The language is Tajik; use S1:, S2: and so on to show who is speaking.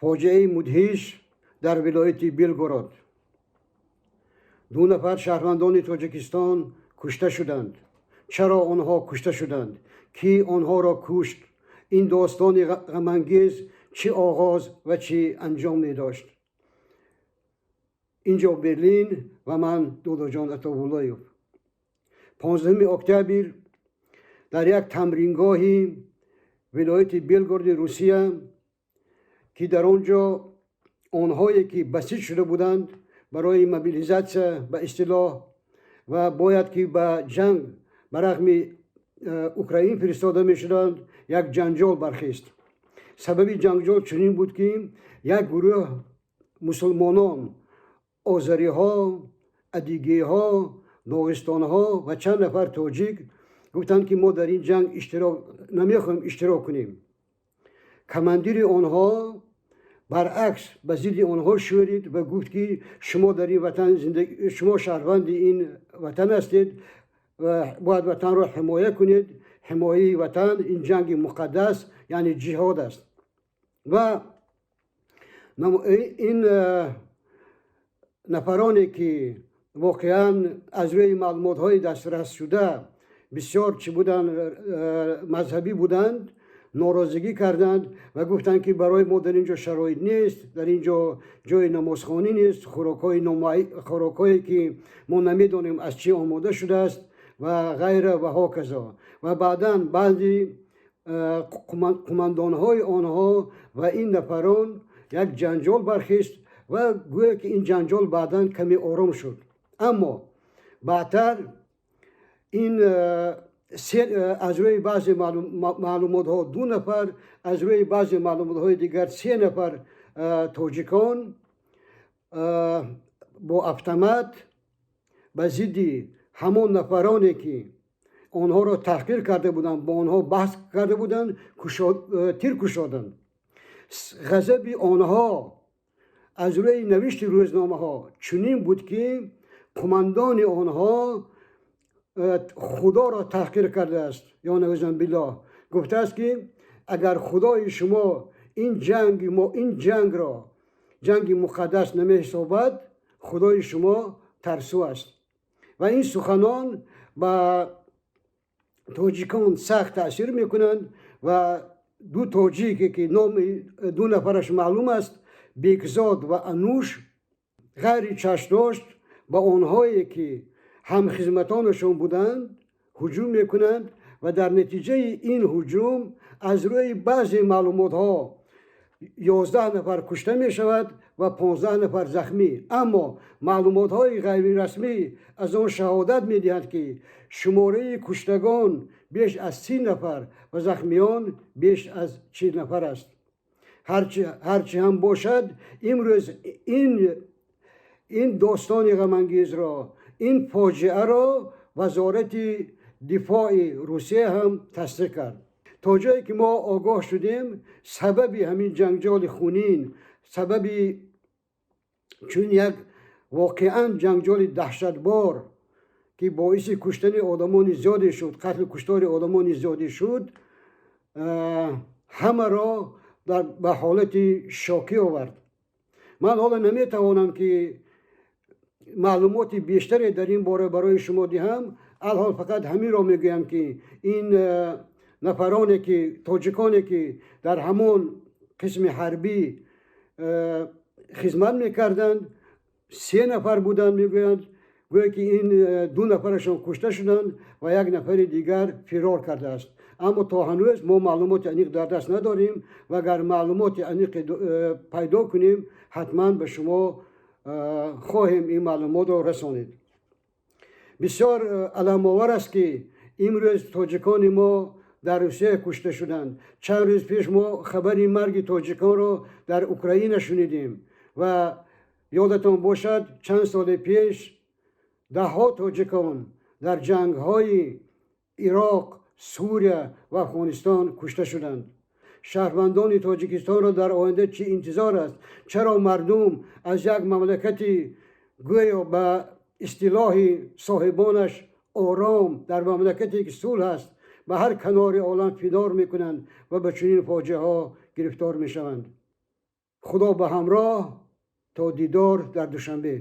S1: Фоҷиаи мудҳиш дар вилояти Белгород. Ду нафар шаҳрвандони Тоҷикистон кушта шуданд. Чаро онҳо кушта шуданд? Кӣ онҳоро кушт? Ин достони ғамангез чӣ оғоз ва чӣ анҷом медошт? Инҷо Берлин ва ман Додоҷон Атовуллоев. 15 октябр дар як тамрингоҳи вилояти Белгороди Русия, ки дар он ҷо онҳое ки басиҷ шуда буданд барои мобилизатсия ба истилоҳ ва бояд ки ба ҷанг ба рағми Украин фиристода мешуданд, як ҷанҷол бархест. Сабаби ҷанҷол чунин буд, ки як гурӯҳ мусулмонон, озариҳо, адигеҳо, доғистонҳо ва чанд нафар тоҷик гуфтанд, ки мо дар ин ҷанг иштирок намехоҳем иштирок кунем. Командири онҳо баръакс ба зидди онҳо шӯрид ва гуфт, ки шумо дар ин ватан, шумо шаҳрванди ин ватан ҳастед ва бояд ватанро ҳимоя кунед. Ҳимояи ватан ин ҷанги муқаддас, яъне ҷиҳод аст. Ва ин нафароне ки воқеан аз рӯи маълумотҳои дастрасшуда бисёр чӣ буданд, мазҳабӣ буданд, норозигӣ карданд ва гуфтанд, ки барои мо дар ин ҷо шароит нест, дар ин ҷо ҷои намозхонӣ нест, хӯрокҳое ки мо намедонем аз чӣ омода шудааст ва ғайра ва ҳоказо. Ва баъдан баъзи қумандонҳои онҳо ва ин нафарон як ҷанҷол бархест ва гӯё ки ин ҷанҷол баъдан каме ором шуд. Аммо баъдтар ин аз рӯи баъзе маълумотҳо ду нафар, аз рӯи баъзе маълумотҳои дигар се нафар тоҷикон бо автомат ба зидди ҳамон нафароне ки онҳоро таҳқир карда буданд, бо онҳо баҳс карда буданд, тир кушоданд. Ғазаби онҳо аз рӯи навишти рӯзномаҳо чунин буд, ки қумандони онҳо Худоро таҳқир кардааст, ё наузубиллоҳ, гуфтааст, ки агар Худои шумо ин ҷанги мо, ин ҷангро ҷанги муқаддас намеҳисобад, Худои шумо тарсу аст. Ва ин суханон ба тоҷикон сахт таъсир мекунанд ва ду тоҷике ки номи ду нафараш маълум аст, Бекзод ва Ануш, ғайри чашмдошт ба онҳое ки ҳамхизматонашон буданд ҳуҷум мекунанд ва дар натиҷаи ин ҳуҷум аз рӯи баъзе маълумотҳо 11 нафар кушта мешавад ва 15 нафар захмӣ. Аммо маълумотҳои ғайрирасмӣ аз он шаҳодат медиҳанд, ки шумораи куштагон беш аз 30 нафар ва захмиён беш аз 40 нафар аст. Ҳарчи ҳам бошад, имрӯз ин достони ғамангезро, ин фоҷиаро Вазорати дифои Русия ҳам тасдиқ кард. То ҷое ки мо огоҳ шудем, сабаби ҳамин ҷанҷоли хунин, сабаби чун як воқеан ҷанҷоли даҳшатбор, ки боиси куштани одамони зиёде шуд, қатлу куштори одамони зиёде шуд, ҳамаро ба ҳолати шокӣ овард. Ман ҳоло наметавонам, ки маълумоти бештаре дар ин бора барои шумо диҳам. Алҳол фақат ҳаминро мегӯям, ки ин нафароне ки, тоҷиконе ки дар ҳамон қисми ҳарбӣ хизмат мекарданд, се нафар буданд, мегӯянд, гӯё ки ин ду нафарашон кушта шуданд ва як нафари дигар фирор кардааст. Аммо то ҳанӯз мо маълумоти аниқ дар даст надорем ва агар маълумоти аниқе пайдо кунем, ҳатман ба шумо хоҳем ин маълумотро расонид. Бисёр аламовар аст, ки имрӯз тоҷикони мо дар Русия кушта шуданд. Чанд рӯз пеш мо хабари марги тоҷиконро дар Украина шунидем ва ёдатон бошад, чанд соли пеш даҳҳо тоҷикон дар ҷангҳои Ироқ, Сурия ва Афғонистон кушта шуданд. Шаҳрвандони Тоҷикистонро дар оянда чӣ интизор аст? Чаро мардум аз як мамлакати гӯё ба истилоҳи соҳибонаш ором, дар мамлакате ки сулҳ аст, ба ҳар канори олам фирор мекунанд ва ба чунин фоҷиаҳо гирифтор мешаванд? Худо ба ҳамроҳ, то дидор дар Душанбе.